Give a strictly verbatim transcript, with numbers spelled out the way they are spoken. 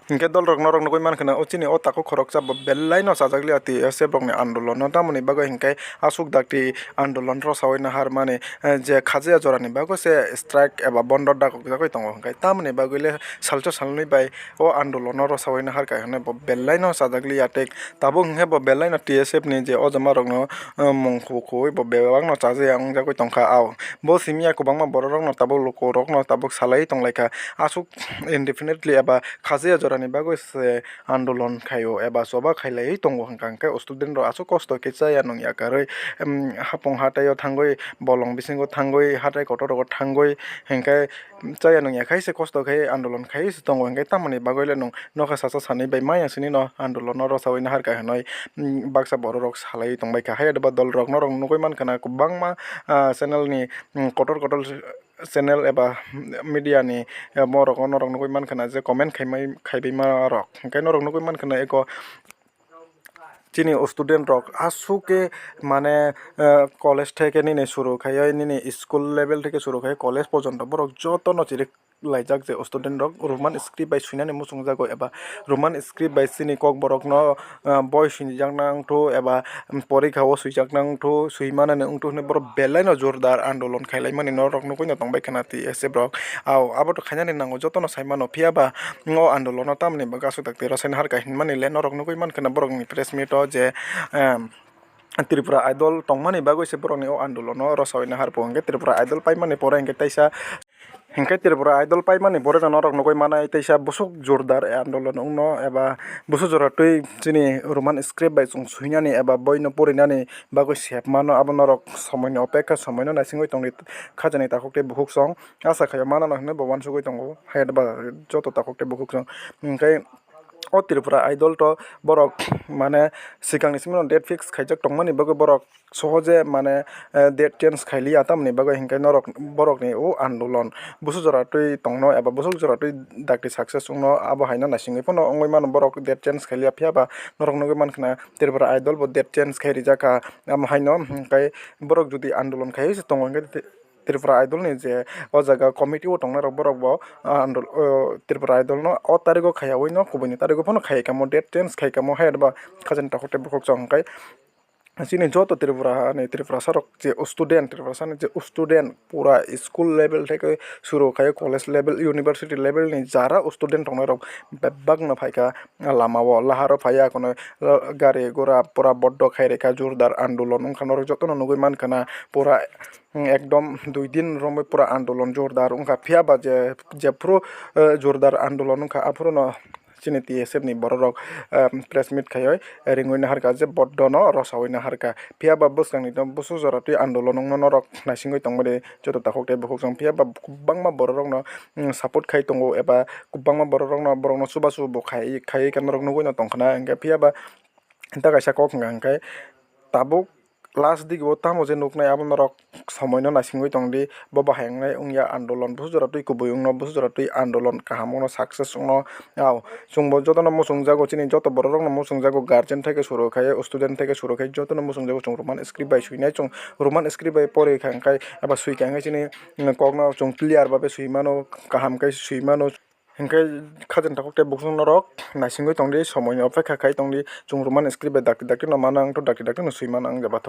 Hinkhe dolrok norok nugwi mankha na, o chini o takhuk khoroksa bo belai no chajak liya T S F rokni andolon no, tamoni bagwi hinkhe aswk dakti andolon rwsawi naharmani, eh, je khajaya jorani bagwi se strike eba bondo dakok jagwi tongo, hinkhe tamoni bagwi le salsa salnwi bai o andolon no rwsawi naharkha hinwi bo belai no chajak liya tei tabuk hinkhe bo belai no T S F ni je o jama rokno, eh, mung khu-, khuwi bo bebak no chajaya wngjagwi tongkha. Ao bo simi ya kwbangma borok rokno tabuk luku rokno tabuk salai tonglaikha, aswk indefinitely eba khajaya jorani bagwi se andolon khaio eba choba khailaiwi tongo hwnkha, hwnkhe student rok aswk kosto khe chaya nung ya karwi, em, hapung hatai o thangwi, bolong bisingo thangwi, hatai kotor rogo thangwi, hinkhe chaya nung ya khai se kosto khai andolon khai se tongo, hinkhe tamoni bagwi le nung nokha sacha sanwi bai maya sini no andolon no rwsawi naharkha hinwi, em, baksa borok rok salaiwi tongbaikha. Hai eba dol rok norok nugwi mankha na kwbangma, ah, channel ni, em, kotor kotor channel eba media ni, eh, borok o norok nugwi mankha na je comment khaimai-, khaibaima rok. Hinkhe norok nugwi mankha na eko chini student rok aswk khe mane, eh, college theke nini suru khaiwi, nini school level theke suru khaiwi college porjonto borok jotono chiri laijak je student rok Roman script bai swinani muchungjago eba Roman script bai chini kokborokno, ah, boi swijak nang thu eba porikha o swijak nang thu, swi manani wng thu hinwi borok belai no jordar andolon khailaimani norok nugwi no tongbai khana T S F rok. Ao abo to khainani nango jotono sai mano, phiya ba o andolono tamoni bagwi aswk dakti rwsai naharkha hinmani le norok nugwi mankha na borokni press meet o je, em, Tripura Idol tongmani bagwi se borokni o andolono rwsawi naharkha, hinkhe Tripura Idol paimani pore hinkhe teisa Hinkhe Tripura Idol paimani pore no norok nugwi manai teisa bwswk jordar andolon wngno eba bwswk jora twi chini Roman script bai chwng swinani eba boino porinani bagwi sep mano, abo norok somoini opekha, somoino naisingwi tongdi khajani takhuk tei bukhuk song. Asa khaio manano hinwi bo uansugwi tongo, hai ba joto takhuk tei bukhuk song. Hinkhe o Tripura Idol to borok mane swkangni simi no date fix khaijak tongmani bagwi borok sohoje mane, eh, date change khailiya, tamoni bagwi hinkhe norok borokni o andolon bwswk jora twi tongno eba bwswk jora twi dakti success wngno, abo haino naisingwi phano wngwi mano borok date change khailiya. Phiya ba norok nugwi mankha na Tripura Idol bo date change khai rijak kha, amo haino hinkhe borok jodi andolon khaiwi se tongo hinkhe Tripura Idol ni je o jaga committee o tongnai rok borok bo, ah, andol-, o Tripura Idol no o tarigo khaiyawi no kubuni tarigo phano khaiya kamo, date change khai kamo, hai ba khajani takhuk tei bukhuk song hinkhe chini joto Tripura ni Tripurasa rok je student, Tripurasa ni je student pura school level theke suru khai college level, university level ni jara student tongnai rok bebak no phaikha lama o, laharo phaiya kono gari gura pura bondo khai rikha, jordar andolon wngkha, norok jotono nugwi mankha na pura. Ekdom dui din romwi pura andolon jordar wngkha, phiya ba je, jephru, eh, jordar andolon wngkha, aphuru no chini T S F ni borok rok, eh, press meet khaiwi ringwi naharkha je bondo no rwsawi naharkha, phiya ba bwskang ni bwswk jora twi andolon wngno norok naisingwi tongmani joto takhuk tei bukhuk song, phiya ba kwbangma borok rok no, mm, support khai tongo eba kwbangma borok rok no, borok no chubachu bo khai, khaiwi norok nugwi no tongkha na, hinkhe phiya ba ta kaisa kok hwnka hinkhe tabuk last digi o tamo je nuknai abo norok somoino naisingwi tongdi, bo bahai wngnai wngya andolon, bwswk jora twi kubui wngno, bwswk jora twi andolon kaham wngno, success wngno. Ao chwngbo jotono muchungjago, chini joto borok rokno muchungjago, guardian theke suru khai, student theke suru khai jotono muchungjago, chwng Roman script bai swinai, chwng Roman script bai pori kha hinkhe eba swi kha hinkhe chini, mm, kokno chwng clear babe swi mano, kaham khe swi mano. Hinkhe khajani takhuk tei bukhuk norok naisingwi tongdi, somoini opekha khai tongdi, chwng Roman script bai dakti dakti no mana wngthu, dakti dakti no swi mana wngya bathu.